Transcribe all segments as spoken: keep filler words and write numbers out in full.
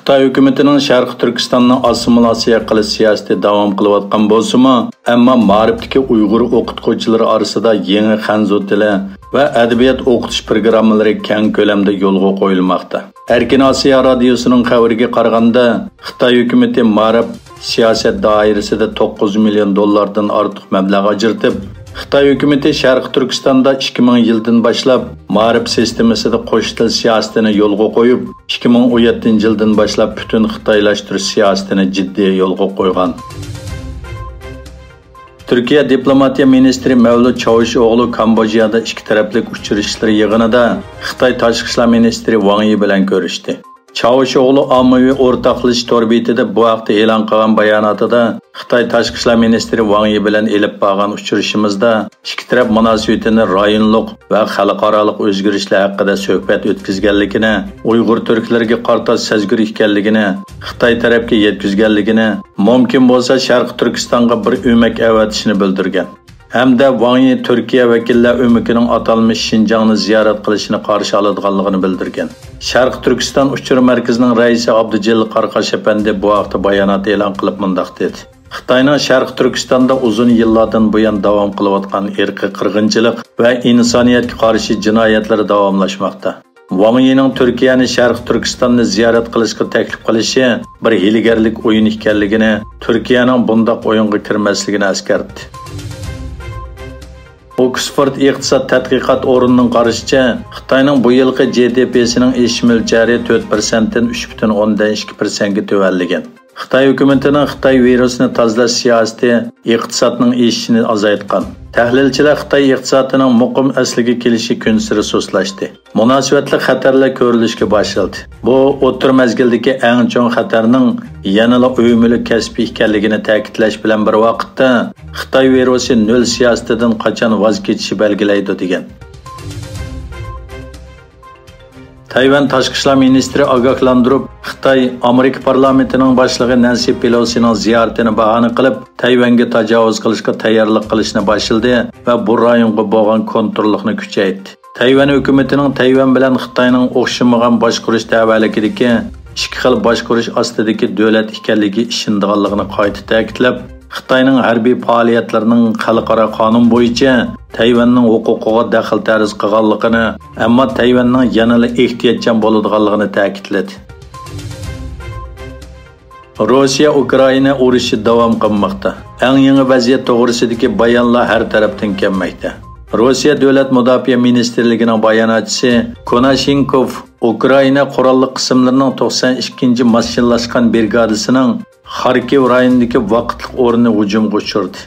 خىتاي ھۆكۈمىتىنىڭ شەرقىي تۈركىستاننى ئاسسىمىلياتسىيە قىلىش سىياسىتى داۋام قىلىۋاتقان بولسىمۇ، ئەمما مائارىپتىكى ئۇيغۇر ئوقۇتقۇچىلىرى ئارىسىدا يېڭى خەنزۇ تىلى ۋە ئەدەبىيات ئوقۇتۇش پىروگراممىلىرى كەڭ كۆلەمدە يولغا قويۇلماقتا. ئەركىن ئاسىيا رادىيوسىنىڭ خەۋىرىگە قارىغاندا، خىتاي ھۆكۈمىتى مائارىپ سىياسەت دائىرىسىدە توققۇز مىليون دوللاردىن ئارتۇق مەبلەغ ئاجرىتىپ، خىتاي ھۆكۈمىتى شەرقىي تۈركىستاندا ئىككى مىڭ يىلدىن باشلاپ مائارىپ سىستېمىسىدا قوش تىل سىياسىتىنى يولغا قويۇپ، ئىككى مىڭ ئون يەتتىنچى يىلدىن باشلاپ پۈتۈن خىتايلاشتۇرۇش سىياسىتىنى جىددىي يولغا قويغان. تۈركىيە دىپلوماتىيە مىنىستىرى مەۋلۇت چاۋۇشئوغلۇ كامبودژادا ئىككى تەرەپلىك ئۇچرىشىشلىرى يىغىنىدا خىتاي تاشقى ئىشلار مىنىستىرى ۋاڭ يى بىلەن كۆرۈشتى. چاۋۇشئوغلۇ ئاممىۋى ئورتاقلىشىش تور بېتىدە بۇ ھەقتە ئېلان قىلغان باياناتىدا، خىتاي تاشقى ئىشلار مىنىستىرى ۋاڭ يى بىلەن ئېلىپ بارغان ئۇچرىشىشىمىزدا ئىككى تەرەپ مۇناسىۋىتىنى رايونلۇق ۋە خەلقئارالىق ئۆزگىرىشلەر ھەققىدە سۆھبەت ئۆتكۈزگەنلىكىنى، ئۇيغۇر تۈركلىرىگە قارىتا سەزگۈر ئىكەنلىكىنى، خىتاي تەرەپكە يەتكۈزگەنلىكىنى، مۇمكىن بولسا شەرقىي تۈركىستانغا بىر ئۆمەك ئەۋەتىشىنى بىلدۈرگەن. ھەمدە ۋاڭ يى تۈركىيە ۋەكىللەر ئۆمىكىنىڭ ئاتالمىش شىنجاڭنى زىيارەت قىلىشىنى قارشى ئالىدىغانلىقىنى بىلدۈرگەن. شەرقىي تۈركىستان ئۇچۇر مەركىزىنىڭ رەئىسى ئابدۇجېلىل قاراقاش ئەپەندى بۇ ھەقتە بايانات ئېلان قىلىپ مۇنداق دېدى: خىتاينىڭ شەرقىي تۈركىستاندا ئۇزۇن يىللاردىن بۇيان داۋام قىلىۋاتقان ئىرقىي قىرغىنچىلىق ۋە ئىنسانىيەتكە قارشى جىنايەتلىرى داۋاملاشماقتا. ۋاڭ يىنىڭ تۈركىيەنى شەرقىي تۈركىستاننى زىيارەت قىلىشقا تەكلىپ قىلىشى بىر ھىيلىگەرلىك ئويۇن ئىكەنلىكىنى، تۈركىيەنىڭ بۇنداق ئويۇنغا كىرمەسلىكىنى ئەسكەرتتى. ئوكسفورد ئىقتىساد تەتقىقات ئورنىنىڭ قارىشىچە، خىتاينىڭ بۇ يىلقى جې دې پىسىنىڭ ئېشىش مۆلچەرى تۆت پىرسەنتتىن ئۈچ پۈتۈن ئوندىن ئىككى پىرسەنتكە تۆۋەنلىگەن. خىتاي ھۆكۈمىتىنىڭ خىتاي ۋىرۇسىنى تازىلاش سىياسىتى ئىقتىسادنىڭ ئېشىشىنى ئازايتقان. تەھلىلچىلەر خىتاي ئىقتىسادىنىڭ مۇقىم ئەسلىگە كېلىشى كۈنسېرى سۇسلاشتى. مۇناسىۋەتلىك خەتەرلەر كۆرۈلۈشكە باشلىدى. بۇ ئوتتۇرا مەزگىلدىكى ئەڭ چوڭ خەتەرنىڭ يەنىلا ئۆمىلۈك كەسپى ئىكەنلىكىنى تەكىتلەش بىلەن بىر ۋاقىتتا، خىتاي ۋىرۇسى نۆل سىياسىتىدىن قاچان ۋاز كېچىشى بەلگىلەيدۇ، دېگەن. تەيۋەن تاشقى ئىشلار مىنىستىرى ئاگاھلاندۇرۇپ، خىتاي ئامېرىكا پارلامېنتىنىڭ باشلىقى نەنسى پېلوسىنىڭ زىيارىتىنى باھانە قىلىپ، تەيۋەنگە تاجاۋۇز قىلىشقا تەييارلىق قىلىشنى باشلىدى ۋە بۇ رايونغا بولغان كونتروللۇقنى كۈچەيتتى. تەيۋەن ھۆكۈمىتىنىڭ تەيۋەن بىلەن خىتاينىڭ ئوخشىمىغان باشقۇرۇش تەۋەلىكىدىكى ئىككى خىل باشقۇرۇش ئاستىدىكى دۆلەت ئىكەنلىكىگە ئىشىنىدىغانلىقىنى قايتا تەكىتلەپ، خىتاينىڭ ھەربىي پائالىيەتلىرىنىڭ خەلقئارا قانۇن بويىچە تەيۋەننىڭ ھوقۇقىغا دەخلى تەرۇز قىلغانلىقىنى، ئەمما تەيۋەننىڭ يەنىلا ئېھتىياتچان بولىدىغانلىقىنى تەكىتلىدى. روسىيە ئۇكرائىنا ئۇرۇشى داۋام قىلماقتا. ئەڭ يېڭى ۋەزىيەت توغرىسىدىكى بايانلار ھەر تەرەپتىن كەلمەكتە. روسىيە دۆلەت مۇداپىئە مىنىستىرلىكىنىڭ باياناتچىسى كوناشېنكوف ئۇكرائىنا قوراللىق قىسىملىرىنىڭ توقسان ئىككىنچى ماسچىلاشقان برىگادىسىنىڭ خاركىۋ رايونىدىكى ۋاقىتلىق ئورنى ھۇجۇمغا ئۇچرىدى.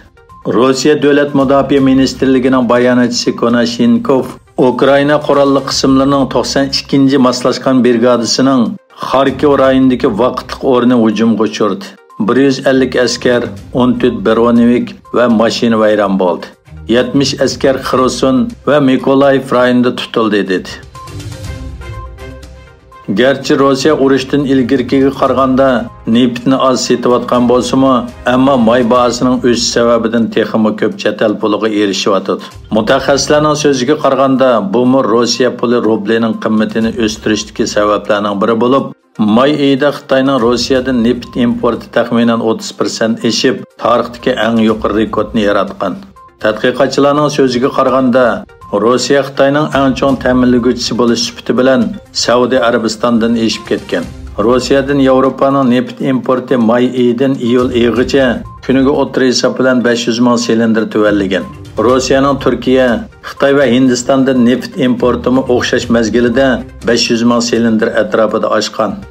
روسىيە دۆلەت مۇداپىئە مىنىستىرلىكىنىڭ باياناتچىسى كوناشېنكوف ئۇكرائىنا قوراللىق قىسىملىرىنىڭ توقسان ئىككىنچى ماسلاشقان برىگادىسىنىڭ خاركىۋ رايونىدىكى ۋاقىتلىق ئورنى ھۇجۇمغا ئۇچرىدى. بىر يۈز ئەللىك ئەسكەر، ئون تۆت برونېۋىك ۋە ماشىنا ۋەيران بولدى. يەتمىش ئەسكەر خېرسون ۋە مىكولايىف رايونىدا تۇتۇلدى، دېدى. گەرچە روسىيە ئۇرۇشتىن ئىلگىرىكىگە قارىغاندا نېفىتنى ئاز سېتىۋاتقان بولسىمۇ، ئەمما ماي باھاسىنىڭ ئۆسۈشى سەۋەبىدىن تېخىمۇ كۆپ چەت ئەل پۇلىغا ئېرىشىۋاتىدۇ. مۇتەخەسسىسلەرنىڭ سۆزىگە قارىغاندا، بۇمۇ روسىيە پۇلى روبلىنىڭ قىممىتىنى ئۆستۈرۈشتىكى سەۋەبلەرنىڭ بىرى بولۇپ، ماي ئېيىدا خىتاينىڭ روسىيەدىن نېفىت ئىمپورتى تەخمىنەن ئوتتۇز پىرسەنت ئېشىپ، تارىختىكى ئەڭ يۇقىرى رېكورتنى ياراتقان. تەتقىقاتچىلارنىڭ سۆزىگە قارىغاندا، روسىيە خىتاينىڭ ئەڭ چوڭ تەمىنلىگۈچىسى بولۇش سۈپىتى بىلەن سەئۇدى ئەرەبىستاندىن ئېشىپ كەتكەن. روسىيەدىن ياۋروپانىڭ نېفىت ئىمپورتى ماي ئېيىدىن ئىيۇل ئېيىغىچە كۈنىگە ئوتتۇرا ھېساب بىلەن بەش يۈز مىڭ سىلىندىر تۆۋەنلىگەن. روسىيەنىڭ تۈركىيە، خىتاي ۋە ھىندىستاندىن نېفىت ئىمپورتىمۇ ئوخشاش مەزگىلدە بەش يۈز مىڭ سىلىندىر ئەتراپىدا ئاشقان.